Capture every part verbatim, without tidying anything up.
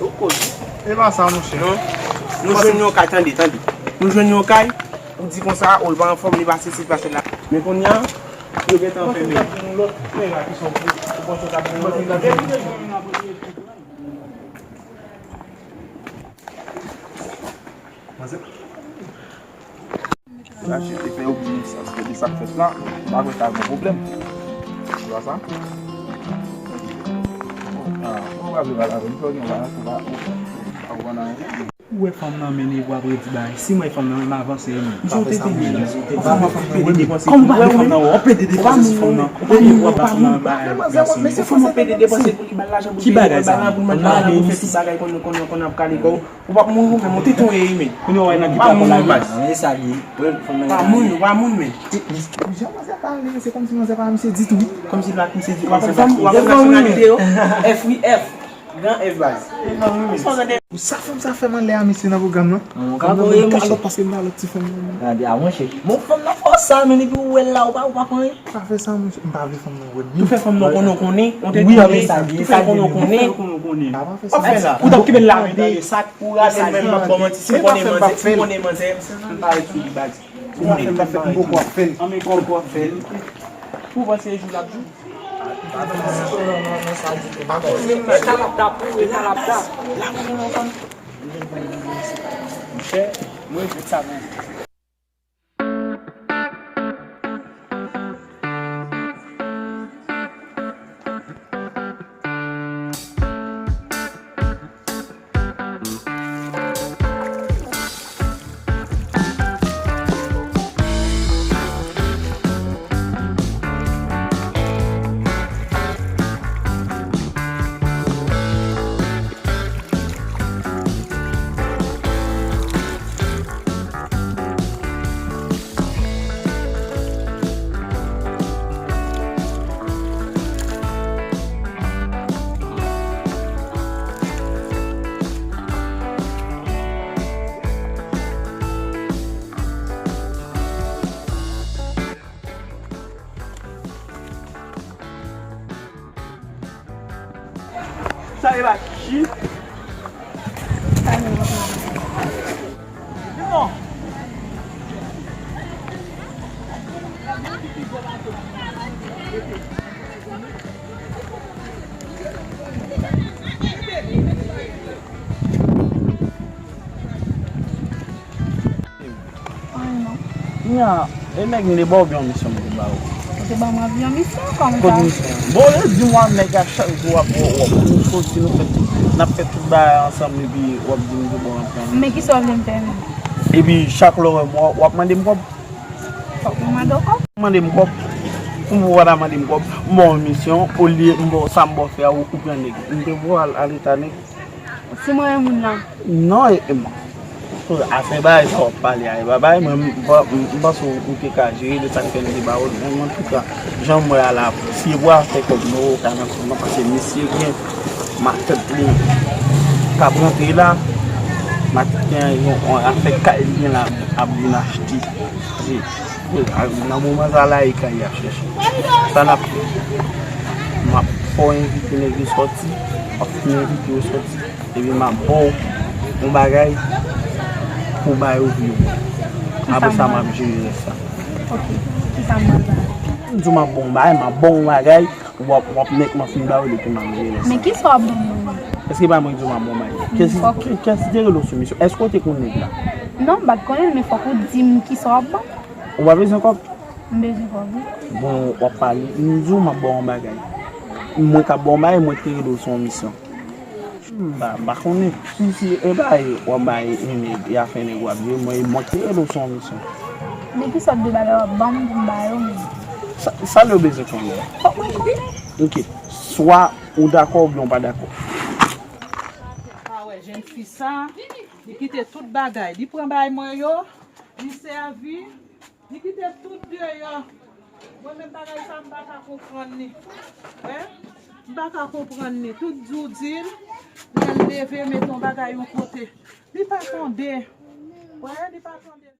Ou koz. E pa sa, monchè. Non. Nou jwenn yon kay, tande, tande. Nou jwenn yon kay, ou di konsa, o, l pa anfòm, li pa sesi, li pa sela. Men kounye a, yo gentan fèmen. Ou panse w t ap jwenn lòt? Manzè. Rache te fè yo gen sans de sa k fèt la, pa kwè sa gon pwoblèm. Se pa sa? Ah, ou pa vle pale avè m, fè w gen bagay, ou pa, ou pa, ou pa konn anyen. Ou wè fanm nan mennen pou ap redi bagay. Si m wè fanm nan, m avanse, m. Jan w te tande la. Fanm nan, fanm nan pede depanse. Kòm ou pa vle fanm nan, w ap pede depanse sou fanm nan. Ou pa vle pou w ap ba fanm nan bagay, gason. Men se fanm nan pede depanse pou li ba l lajan, pou li peye bagay la, pou l manje bagay la, pou l fè tout bagay, konn, konn, konn ap kale kò w. Ou p ap mouri ou menm, ou te touye wi men. Kounye a w wè nan ki pa pou la baz. An, e sa li ye. Ou pa moun, ou pa moun men. Jan manzè pale, se kòmsi manzè pa misye ditou wi. Kòmsi l pa misye ditou. W ap konn, w ap konn nasyonalite yo. F wi F. Gran F baz. Sa fanm sa fè m anlè a mesye nan pwogram nan. Mwen ka voye mouche. Kalòt paske m pa lòt ti fanm nan. Gade a mouche. Bon fanm nan fò sa men epi ou wè l la ou pa ou pa pran anyen. Pa fè sa mouche. M pa vle fanm nan wè m. Tou fè fanm nan konnen w konnen. Wi, an men sa li ye, sa li ye. Tou fè l konnen w konnen. Pa fè sa. W ap fè la. Ou t ap kenbe l la wi dèyè sa. Ou rale l menm, m ap ba w manti, si m konnen manzè, si m konnen manzè, m pa ret sou li baz. Ou konnen. M ap fè m poko ap fè l. An men poko ap fè l. Ou panse jou l ap jou? Monchè, mwen ret sa bon. Sa e pa ki? Anyen non. Nya, e nèg m te ba w byen yon misyon m te ba w. Ou te ban mwen byen yon misyon, kòman sa? Kot misyon? Bon, yo di mwen nèg a chak jou w ap, w ap, nou soti, nou fè tout, n ap fè tout bagay ansanm, epi w ap di m te ba w anpil. Men kisa w vle m fè menm? Epi chak lè w wè m, w ap mande m kòb. Fòk mwen mande w kòb? Mande m kòb. Pou m pa ta mande m kòb, m ba w yon misyon, olye m ba w sa m ba w fè a, ou, ou pran nèg. M te voye w al, al eta nèg. Si mwen renmen moun nan. Non, e, e, afè bagay sa w ap pale a, e pa bagay mwen, m, m, m panse w, ou te ka jere de sa k fè m te ba w l, men antouka, jan m wè a la, si e pou afè kòb nou, ou ka nan kòb nan, paske mesye gen, matant li k ap rantre la, matant gen yon, yon afè kay li gen la, ap vin achte. Nan moman sa la, e kay y ap chèche. Sa n ap fè? M ap fè w envite nèg yo sòti, w ap fin envite yo sòti, epi m ap ba w yon bagay pou w ba yo vi w. Apre sa, m ap jere rès la. Ok, kisa m ba w? M di w m ap ba w yon bagay, m ap ba w yon bagay, w ap, w ap nètman fin ba yo depi m ap jere rès la. Men kisa w ap ban m nan? Èske pa mwen ki di w m ap ba w yon bagay? Kèlsi, kèlsi te rele w sou misyon? Èske w te konn nèg la? Non, m pa t konnen l, men fòk ou di m kisa w ap ban m. Ou pa bezwen kòb? M bezwen kòb wi. Bon, w ap pale. M di w m ap ba w yon bagay. Mwen k ap ba w yon bagay, mwen te rele w sou yon misyon. M pa, m pa konnen. Si, si, e bay, w ap bay, e nèg, e afè nèg w ap jere, mwen, mwen te rele w sou yon misyon. Men kisa w ap de bagay w ap ban m pou m ba yo menm? Sa, sa yo bezwen konnen. Fòk mwen konnen. Ok. Swa ou dakò oubyen w pa dakò. Pa wè jèn fi sa, li kite tout bagay. Li pran bagay mwen yo, li sèvi. Li kite tout deyò. Mwen menm bagay sa m pa ka konprann li. Hein? M pa ka konprann li. Tout di w di l, lè l leve, mete yon bagay yon kote. Li pa tande. Wè, li pa tande.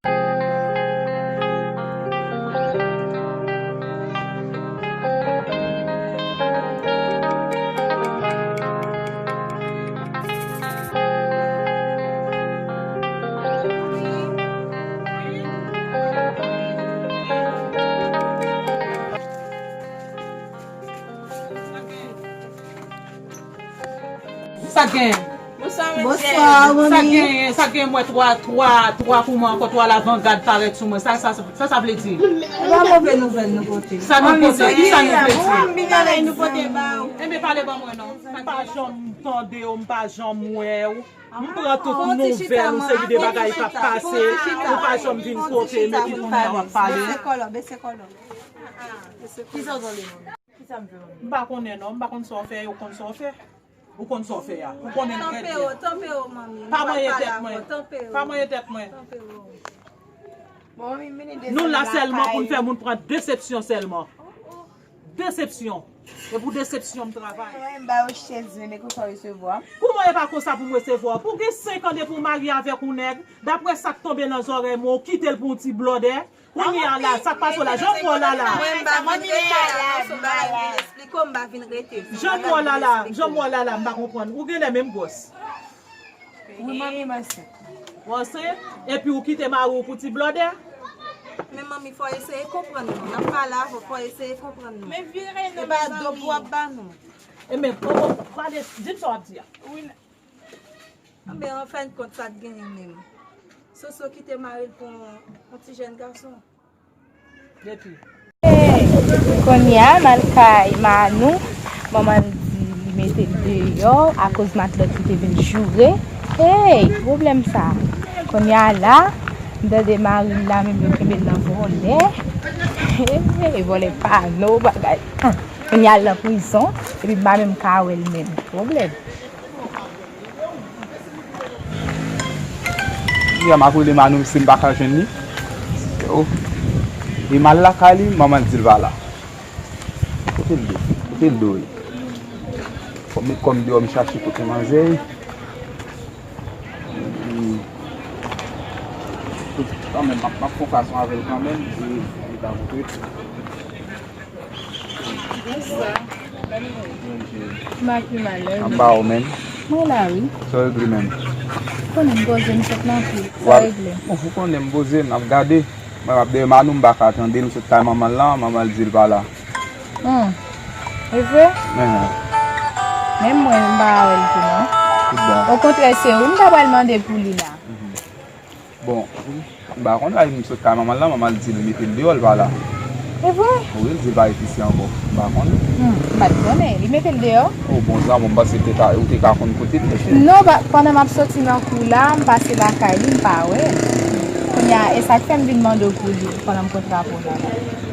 Sa gen? Bonswa, manmi. Sa gen, sa gen, mwen twa, twa, twa kouman ankò, twa lavangad parèt sou mwen. Sa, sa, sa, sa vle di? E pa move nouvèl nou pote. Sa nou pote, ki sa nou vle di? Ki bagay nou pote ba ou? Enben, pale ban mwen non. M pa janm tande w, m pa janm wè w. M pran tout nouvèl, yon seri de bagay k ap pase, ou pa janm vin kote m, epi kounye a w ap pale. Bese kòlò, bese kòlò. Kisa w tande, manmi? Kisa m fè, manmi? M pa konnen non, m pa konn sa w fè, ou konn sa w fè. Ou konn sa w fè a. Ou konnen l trè byen. Tanpe o, tanpe o, manmi. Pa manyen tèt mwen. Pa manyen tèt mwen. Tanpe o. Bon, manmi, m vini desann lakay. Nou la sèlman pou n fè moun pran desepsyon sèlman. Desepsyon. E pou desepsyon m travay. Mwen, m ba yo chèz, men e konsa w resevwa. Kouman e pa konsa pou m resevwa w? Pou gen senk an depi w marye avèk yon nèg, daprè sa k tonbe nan zòrèy mwen, w kite l pou yon ti blòdè. Kounye a la, sa k pase w la? Jan m wè w la la. Mwen, m pa vin rete a la, se yon bagay m vin eksplike w, m pa vin rete. Jan m wè w la la, jan m wè w la la, m pa konprann. Ou genlè menm gwòs. Wi, manmi, m ansent. Ou ansent? Epi ou kite mari w pou ti blòdè? Men manmi, fò eseye konprann nou. N ap pale avè w, fò eseye konprann nou. Men vire non, mezanmi. E pa dop w ap ba nou. E men, o, o, pale, di m sa w ap di a. Wi. Anben, an fen kont, sa k genyen menm? Soso kite mari l pou yon, yon ti jèn gason. Depi. Kounye a, m al kay Manou, manman l di li mete l deyò akoz matlòt li te vin joure. Hey, ki pwoblèm sa? Kounye a la, m tande mari l la menm yo kenbe l nan vòlè. Hey, vòlè pa no bagay. Kounye a l nan prizon, epi m pa menm ka wè l menm. Pwoblèm. Yè m ap rele Manou, si m pa ka jwenn li. Oh. E m al lakay li, manman l di l pa la. Kote l do? Kote l do ye? Fò m met kò m deyò, m chache kote manzè ye. Hmm. Kanmenm, m ap, m ap fè yon fason avè l kanmenm, e li ka montre. Bonswa. Kòman w ye? M ap pi mal, lè. Anba w menm? Mwen la, wi. Sa w regle menm? Konnen m poze m sot nan kou. Sa w regle? Bon, ou konnen m poze, m ap gade. Mwen m ap dèyè Manou, m pa ka tande l, m sot kay manman l lan, manman l di l pa la. Hmm. E vre? Enhen. Menm mwen, m pa wè l tou non. Tout bon. Okontrè, se ou m ta pral mande pou li la. Mhm. Bon, m pa konn, la, m sot kay manman l lan, manman l di l mete l deyò, l pa la. E vre? Wi, l di l pa ret isi ankò. M pa konn. Hmm, m pa t konnen. Li mete l deyò? O, bon, zanmi, m panse te ka, ou te ka konn kote l te fè. Non, pa, pandan m ap soti nan kou la, m pase lakay li, m pa wè l. Kounye a, e sa k fè m vin mande w pou li, pandan m kontre avè w la.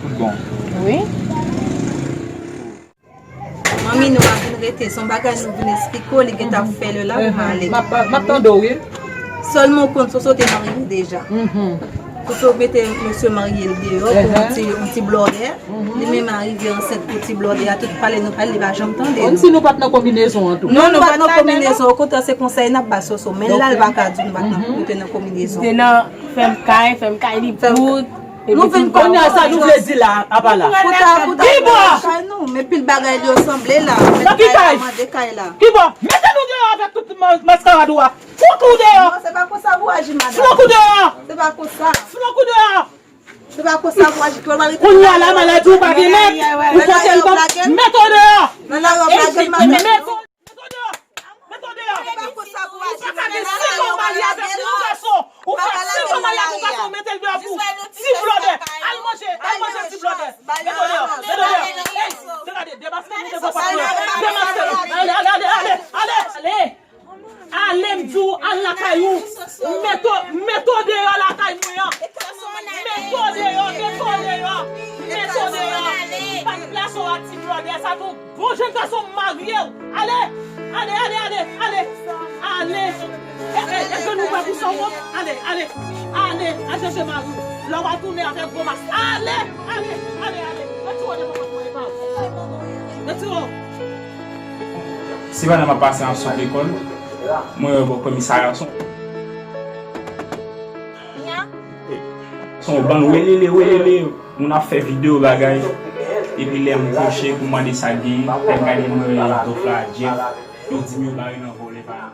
Tout bon. Wi. Manmi nou pa vin rete, se yon bagay nou vin eksplike w, li gentan fè lè la pou m ale. M ap, m ap tande w, wi. Sèlman w konn Soso te marye deja. Soso mete mesye marye l deyò pou yon ti, yon ti blòdè. Li menm arive ansent pou ti blòdè a, tout pale nou pale, li pa janm tande nou. Kòmsi nou pa t nan konbinezon an tou. Non, nou pa t nan konbinezon, okontrè se konsèy n ap ba Soso, men l la l pa ka di nou pa t nan, nou te nan konbinezon. Te nan fè m kay, fè m kay li bout. Nou vin kounye a, sa nou vle di la, apa la? Pou ta, pou ta lakay nou, men pil bagay li yo sanble la. Nan ki kay? Mande kay la. Ki bò? Mete nou deyò avèk tout ma-, maskarad ou a. Flank ou deyò. Non, se pa konsa pou aji, madanm. Flank ou deyò. Se pa konsa. Flank ou deyò. Se pa konsa pou aji. Kounye a la, maladi ou pa gen mèt. Ou konte l kòm. Mete w deyò. Nan lari w ap lage l, madanm. Mete w deyò! Mete w deyò! Ou pa ka gen senk an w marye avèk yon gason! Ou fè senk an marye avèk yon gason, ou mete l deyò pou ti blòdè! Al manje, al manje ti blòdè! Mete w deyò! Mete w deyò! Ey! Te gade, demaske nou devan pòt mwen! Demaske nou! Ale, ale, ale, ale, ale! Ale! Ale, m di w, al lakay ou! Mete w, mete w deyò lakay mwen an! Mete w deyò, mete w deyò! Mete w deyò! Pa deplase w a ti blòdè, sa tou! Bon jèn gason m marye w. Ale, ale, ale, ale, ale, ale. E, e, e, grann ou pa pou sa wont. Ale, ale, ale, al chèche mari w. Lè w a tounen avèk gwo mas. Ale, ale, ale, ale. Retire w devan pòt mwen, e pa w. Retire w. Se pandan m ap pase an sot lekòl, mwen wè bò komisarya son. Son bann welele, welele. Moun ap fè videyo bagay, epi lè m pwoche pou mande sa k genyen, lè m gade m wè Dof la, Jeff, yo di m yo bare nan vòlè pa yo.